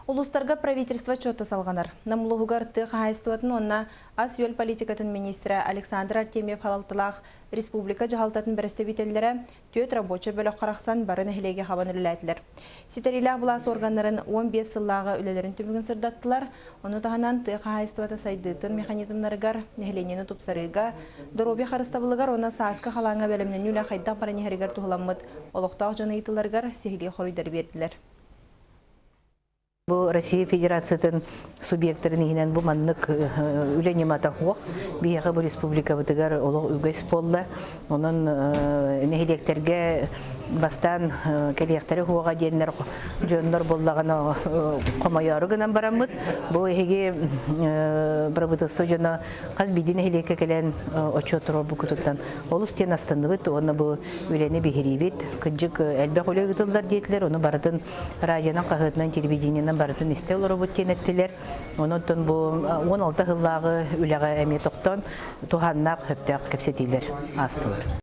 Улуустарга правительство отчуота салҕанар. Нам улууһугар тыа хаһаайыстыбатын уонна ас-үөл политикатын министрэ Александр Артемьев халалталаах республика дьаһалтатын бэрэстэбиитэллэрэ түөрт рабочай бөлөх харахсан бары нэһилиэги хабан үлэлээтилэр. Ситэриилээх былаас органнарын 15 сыллааҕы үлэлэрин түмүгүн сырдаттылар. Ону таһынан тыа хаһаайыстыбата сайдыытын механизмнарыгар, нэһилиэнньэни тупсарыыга, доруобуйа харыстабылыгар уонна сааскы халааҥҥа бэлэмнэнии үлэ хайдах баран иһэригэр туһуламмыт олохтоох дьон ыйытыыларыгар сиһилии хоруйдары биэрдилэр. Бу Россия Федерациятын субъектарын иһинэн бу маннык үлэ ньымата суох. Биһиэхэ бу республикабытыгар олох үгэс буолла. Онон нэһилиэктэргэ бастаан кэлиэхтэрэ суоҕа диэннэр дьоннор буоллаҕына хомойоору гынан бараммыт. Бу эһиги бырабыыталыстыба дьоно хас биирдии нэһилиэккэ кэлэн отчуот туруорбуккутуттан олус диэн астынныбыт уонна бу үлэни биһириибит. Кырдьык элбэх үлэ ыытыллар диэтилэр, ону барытын радионан, хаһыатынан, телевидениенэн барытын истэ олоробут диэн эттилэр. Онон бу 16 сыллааҕы үлэҕэ эмиэ тохтоон туһааннаах сөптөөх кэпсэтиилэр аастылар.